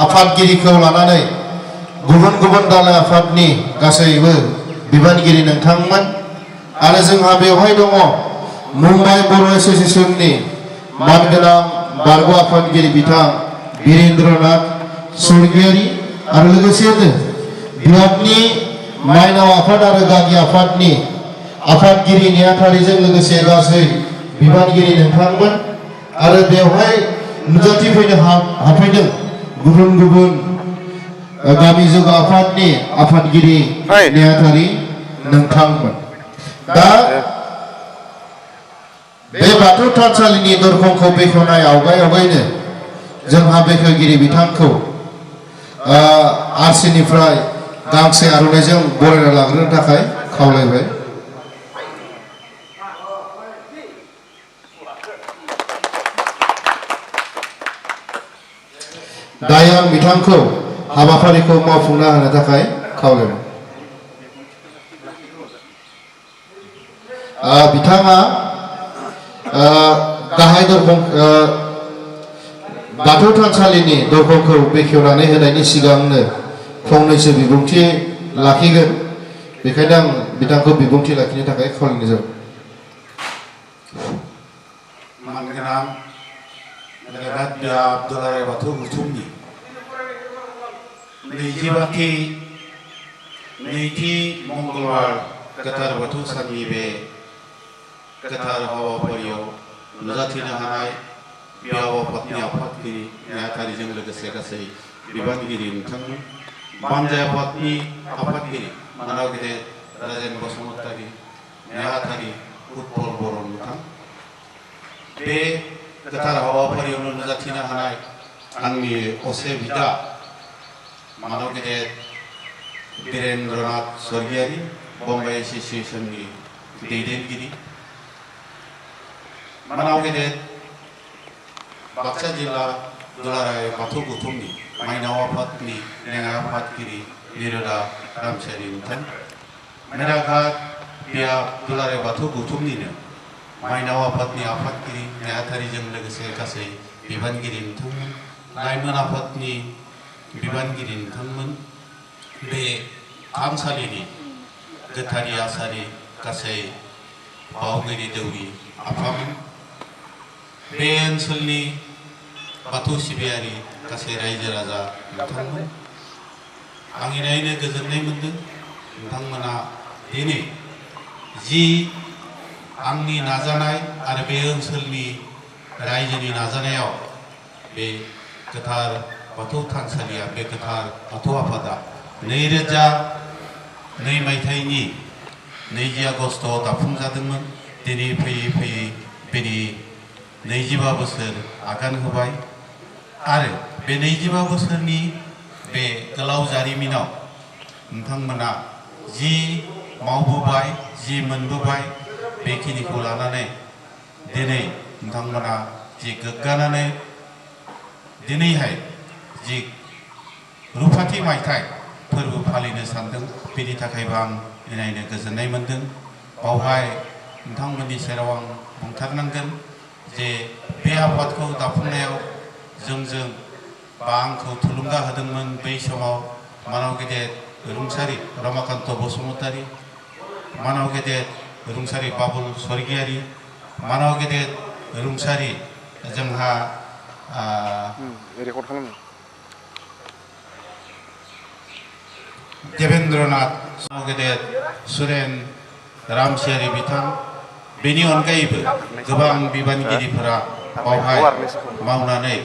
आफादगिरिखौ लानानै गुबुन गुबुन दालाय आफादनि गासैबो बिबानगिरि नोंथांमोन आरो जोंहा बेवहाय दङ मुम्बाइ बर' एस'सिएशननि मानगोनां बारग' आफादगिरि बिथां वीरेन्द्रनाथ स्वर्गियारि आरो लोगोसेनो बिभागनि माइनाव आफाद आरो गागि आफादनि आफादगिरि नेहाथारिजों लोगोसे गासै बिबानगिरि नोंथांमोन आरो बेवहाय नुजाथिफैनो हाफैदों गुबुन गुबुन गामि जौगा आफादनि आफादगिरि नेहाथारि नोंथांमोन दा बे बाथौ थानसालिनि दरखंखौ बेखेवनाय आवगायनो जोंहा बेखेवगिरि बिथांखौ आरसिनिफ्राय गांसे आर'नाइजों बरायना लाग्रोनो थाखाय खावलायबाय। दायो आं बिथांखौ हाबाफारिखौ मावफुंना होनो थाखाय खावलायबाय। बिथाङा गाहाय दरखं बाथौ थानसालिनि दरखंखौ बेखेवनानै होनायनि सिगांनो फंनैसो बिबुंथि लाखिगोन बेखायनो आं बिथांखौ बिबुंथि लाखिनो थाखाय खावलायनाय जाबाय। मानगोनां गेदेर बिया दुलाराय बाथौ गौथुमनि नैथि मंगलबार गोथार बाथौ साननि बे गोथार हाबाफारियाव नुजाथिनो हानाय बिया आफादनि आफादगिरि नेहाथारिजों लोगोसे गासै बिबानगिरि नोंथांमोन बानजाय आफादनि आफादगिरि मानाव गेदेर राजेन बसुमतारी नेहाथारि उत्पल बर' नोंथां बे गोथार हाबाफारियावनो नुजाथिनो हानाय आंनि असे बिदा मानाव गेदेर वीरेन्द्रनाथ स्वर्गियारि बम्बाइ एस'सिएशननि दैदेनगिरि मानाव गेदेर बाक्सा जिल्ला दुलाराय बाथौ गौथुमनि माइनाव आफादनि लेङाइ आफादगिरि निरोदा रामसियारि नोंथां मेराघाट बिया दुलाराय बाथौ गौथुमनिनो माइनाव आफादनि आफादगिरि नेहाथारिजों लोगोसे गासै बिबानगिरि नोंथांमोन लाइमोन आफादनि बिबानगिरि नोंथांमोन बे थानसालिनि गोथारि आसारि गासै बावगिरि दौरि आफामोन बे ओनसोलनि बाथौ सिबियारि गासै रायजो राजा नोंथांमोन आं इनायनो गोजोननाय मोनदों नोंथांमोना दिनै जि आंनि नाजानाय आरो बे ओनसोलनि रायजोनि नाजानायाव बे गोथार बाथौ थानसालिया बे गोथार बाथौ आफादा 2002 मायथाइनि 20 आगस्टआव दाफुंजादोंमोन। दिनै फैयै फैयै बेनि 25 बोसोर आगान होबाय आरो बे 25 बोसोरनि बे गोलाव जारिमिनाव नोंथांमोना जि मावबोबाय जि मोनबोबाय बेखिनिखौ लानानै दिनै नोंथांमोना जि गोग्गानानै दिनैहाय जि रुफाथि मायथाइ फोरबो फालिनो सानदों बेनि थाखायबो आं इनायनो गोजोननाय मोनदों। बावहाय नोंथांमोननि सेराव आं बुंथारनांगोन जे बे आफादखौ दाफुंनायाव जोंजों बा आंखौ थुलुंगा होदोंमोन बै समाव मानाव गेदेर रुंसारि रमाकान्त बसुमतारी मानाव गेदेर रुंसारि बाबुल स्वर्गियारि मानाव गेदेर रुंसारि जोंहा देवेन्द्रनाथ गेदेर सुरेन रामसियारि बिथां बेनि अनगायैबो गोबां बिबानगिरिफोरा बावहाय मावनानै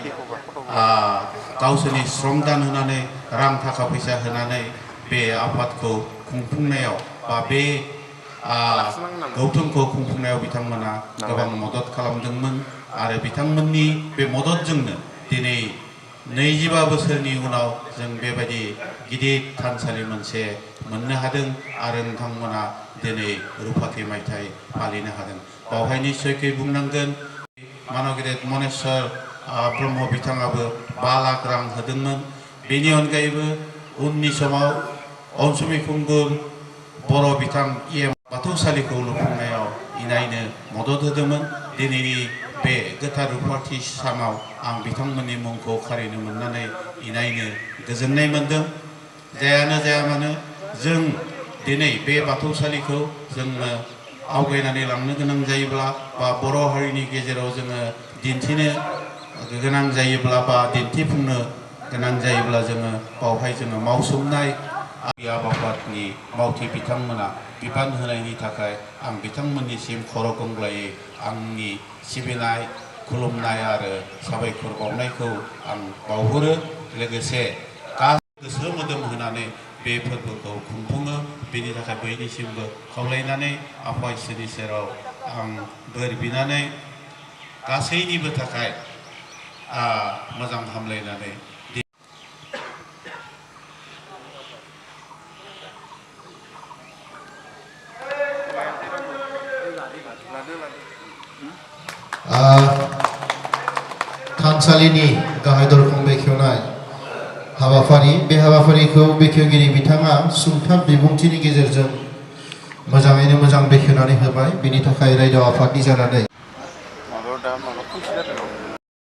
गावसोरनि श्रमदान होनानै रां थाखा फैसा होनानै बे आफादखौ खुंफुंनायाव बा बे गौथुमखौ खुंफुंनायाव बिथांमोना गोबां मदद खालामदोंमोन आरो बिथांमोननि बे मददजोंनो दिनै 25 बोसोरनि उनाव जों बेबायदि गिदिर थानसालि मोनसे मोननो हादों आरो नोंथांमोना दिनै रुफाथि मायथाइ फालिनो हादों। बावहाय निस्सयकै बुंनांगोन मानाव गेदेर मनेश्वर ब्रह्म बिथाङाबो 5 लाख रां होदोंमोन। बेनि अनगायैबो उननि समाव अनसुमि खुंगुर बर' बिथां बाथौसालिखौ लुफुंनायाव इनायनो मदद होदोंमोन। दिनैनि बे बे गोथार रुफाथि सानाव आं बिथांमोननि मुंखौ खारिनो मोननानै इनायनो गोजोननाय मोन्दों। जायानो जाया मानो जों दिनै बे बाथौसालिखौ जोङो आवगायनानै लांनो गोनां जायोब्ला बा बर' हारिनि गेजेराव जोङो दिन्थिनो गोनां जायोब्ला बा दिन्थिफुंनो गोनां जायोब्ला जोङो बावहाय जोङो मावसोमनाय आबै आफादनि मावथि बिथांमोना बिबान होनायनि थाखाय आं बिथांमोननिसिम खर' गंग्लायै आंनि सिबिनाय खुलुमनाय आरो साबायखर बावनायखौ आं बावहरो। लोगोसे गोसो मोदोम होनानै बे फोरबोखौ खुंफुङो। बेनि थाखाय बयनिसिमबो खावलायनानै आफा इसोरनि सेराव आं बोर बिनानै गासैनिबो थाखाय मोजां हामलायनानै थानसालिनि गाहाय दरखं बेखेवनाय हाबाफारि बे हाबाफारिखौ बेखेवगिरि बिथाङा सुंथाब बिबुंथिनि गेजेरजों मोजाङैनो मोजां बेखेवनानै होबाय। बेनि थाखाय रायजो आफादनि जानानै